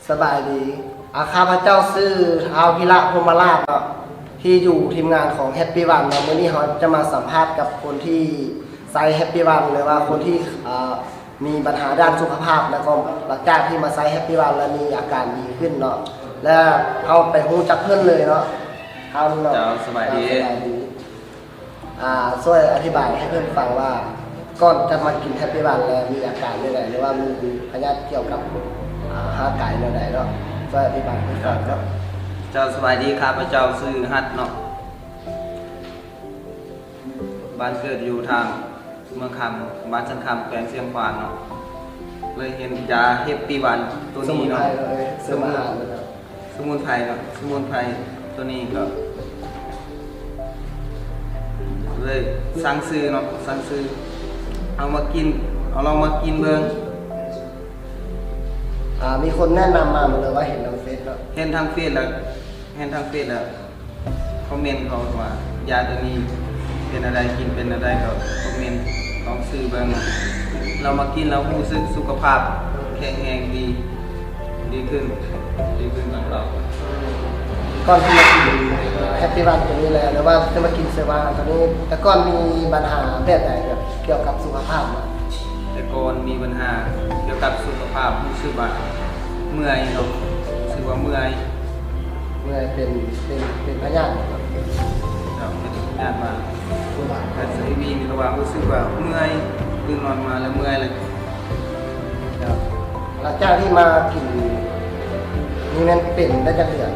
ສະບາຍດີ ອາ ຂ້າພະເຈົ້າຊື່ ທ້າວ ພິລະ ພົມມະລາດ ເນາະ ທີ່ຢູ່ທີມງານຂອງ Happy One ເນາະ. ມື້ນີ້ເຮົາຈະມາສຳພາດກັບຄົນທີ່ໃຊ້ Happy One ຫຼືວ່າຄົນທີ່ ເອີ ມີບັນຫາດ້ານສຸຂະພາບ ແລ້ວກໍຫຼັງຈາກທີ່ມາໃຊ້ Happy One ແລ້ວມີອາການດີຂຶ້ນເນາະ ແລະ ເຮົາໄປຮູ້ຈັກເພິ່ນເລີຍເນາະ. ທ່ານເນາະ ເຈົ້າ ສະບາຍດີ ສະບາຍດີ. ອາ ຊ່ວຍອະທິບາຍໃຫ້ເພິ່ນຟັງວ່າ ກ່ອນຈະມາກິນ Happy One ແລ້ວມີອາການແນວໃດ ຫຼືວ່າມີພະຍາດກ່ຽວກັບ ອາ ຮ່າງກາຍແນວໃດເນາະ? ຊ່ວຍອະທິບາຍໃຫ້ຟັງເນາະ. ເຈົ້າ ສະບາຍດີ ຂ້າພະເຈົ້າຊື່ ຮັດ ເນາະ ບ້ານເກີດຢູ່ທາງເມືອງຄຳ ບ້ານສັນຄຳ ແຂວງຊຽງຂວາງເນາະ. ເລີຍເຫັນຢາ Happy One ໂຕນີ້ເນາະ ສະໝຸນໄພເນາະ ເອີ ເສີມອາຫານເນາະ. ສະໝຸນໄພເນາະ ສະໝຸນໄພໂຕນີ້ກໍເລີຍສັງຊື່ເນາະ ສັງຊື່ ເອົາມາກິນ ເອົາລອງມາກິນເບິ່ງ. ອາ ມີຄົນແນະນຳມາ ຫຼືວ່າເຫັນທາງເຟສເນາະ? ເຫັນທາງເຟສແລ້ວ ເຫັນທາງເຟສແລ້ວ ຄອມເມັນເຂົາວ່າ ຢາໂຕນີ້ເປັນແນວໃດ ກິນເປັນແນວໃດ ກໍຄອມເມັນ ລອງຊື້ເບິ່ງ. ລາວມາກິນແລ້ວຮູ້ສຶກສຸຂະພາບແຂງແຮງດີ ດີຂຶ້ນ ດີຂຶ້ນຕາມເກົ່າ. ກ່ອນທີ່ມາກິນ Happy One ໂຕນີ້ແລ້ວ ຫຼືວ່າຈະມາກິນເສີມອາຫານໂຕນີ້ ແຕ່ກ່ອນມີບັນຫາແບບໃດ ແບບກ່ຽວກັບສຸຂະພາບບໍ່? ແຕ່ກ່ອນມີບັນຫາກ່ຽວກັບສຸຂະພາບ ຮູ້ສຶກວ່າເມື່ອຍເນາະ ຮູ້ສຶກວ່າເມື່ອຍ ເມື່ອຍເປັນ ເປັນ ເປັນພະຍາດບໍ່? ເຈົ້າ ເປັນພະຍາດມາ ແລ້ວສະເອວີ ນີ້ລະວ່າຮູ້ສຶກວ່າເມື່ອຍ ຕື່ນນອນມາແລ້ວເມື່ອຍເລີຍ. ເຈົ້າ ຫຼັງຈາກທີ່ມາກິນນີ້ແມ່ນເປັນໄດ້ຈັກເດືອນ?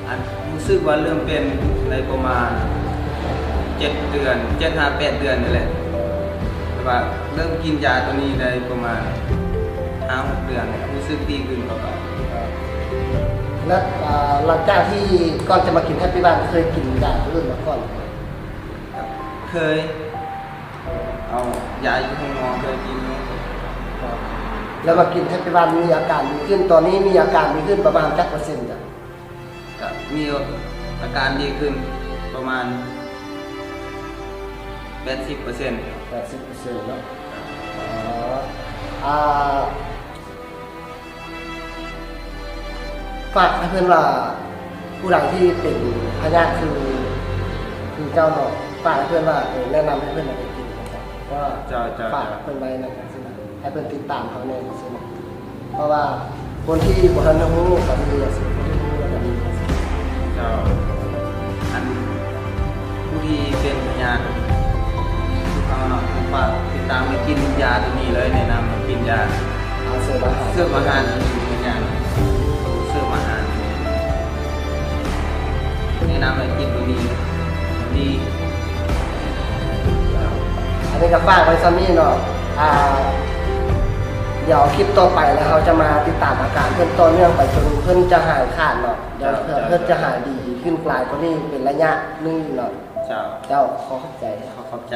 ອັນ ຮູ້ສຶກວ່າເລີ່ມເປັນໄດ້ປະມານເຈັດເດືອນ ເຈັດຫາແປດເດືອນນີ້ແຫຼະ ແຕ່ວ່າເລີ່ມກິນຢາໂຕນີ້ໄດ້ປະມານຫ້າຫົກເດືອນ ຮູ້ສຶກດີຂຶ້ນກວ່າເກົ່າ. ແລ້ວ ອາ ຫຼັງຈາກທີ່ ກ່ອນຈະມາກິນ Happy One ເຄີຍກິນຢາໂຕອື່ນມາກ່ອນ? ເຄີຍ ເອົາຢາຢູ່ໂຮງໝໍເຄີຍກິນຢູ່. ແລ້ວມາກິນ Happy One ມີອາການດີຂຶ້ນ ຕອນນີ້ມີອາການດີຂຶ້ນປະມານຈັກເປີເຊັນ? ກະມີອາການດີຂຶ້ນປະມານແປດສິບເປີເຊັນ ແປດສິບເປີເຊັນເນາະ. ອໍ ອາ ຝາກໃຫ້ເພິ່ນວ່າ ຜູ້ໃດທີ່ເປັນພະຍາດຄື ຄືເຈົ້າເນາະ ຝາກໃຫ້ເພິ່ນວ່າ ເອີ ແນະນຳໃຫ້ເພິ່ນໄປກິນ ເຈົ້າ ເຈົ້າ ເຈົ້າ ຝາກເພິ່ນໄວ້ນຳ ໃຫ້ເພິ່ນຕິດຕາມເຮົາແດ່ ເພາະວ່າຄົນທີ່ບໍ່ທັນຮູ້ກໍມີ ຄົນທີ່ຮູ້ແລ້ວກໍມີ. ເຈົ້າ ອັນ ຜູ້ທີ່ເປັນພະຍາດຄືເຮົາເນາະ ກໍຝາກຕິດຕາມໄປກິນຢາໂຕນີ້ເລີຍ ແນະນຳໃຫ້ກິນຢາ ເສີມອາຫານ ເສີມອາຫານ ເສີມອາຫານ ແນະນຳໃຫ້ກິນໂຕນີ້ດີ. ອັນນີ້ກໍຝາກໄວ້ສ່ຳນີ້ເນາະ ອາ ດຽວຄລິບຕໍ່ໄປແລ້ວເຮົາຈະມາຕິດຕາມອາການເພິ່ນຕໍ່ເນື່ອງໄປ ຈົນເພິ່ນຈະຫາຍຂາດເນາະ. ດຽວເພິ່ນຈະຫາຍດີຂຶ້ນຫຼາຍກວ່ານີ້ເປັນໄລຍະໜຶ່ງເນາະ. ເຈົ້າ ເຈົ້າ ຂໍຂອບໃຈ ຂໍຂອບໃຈ.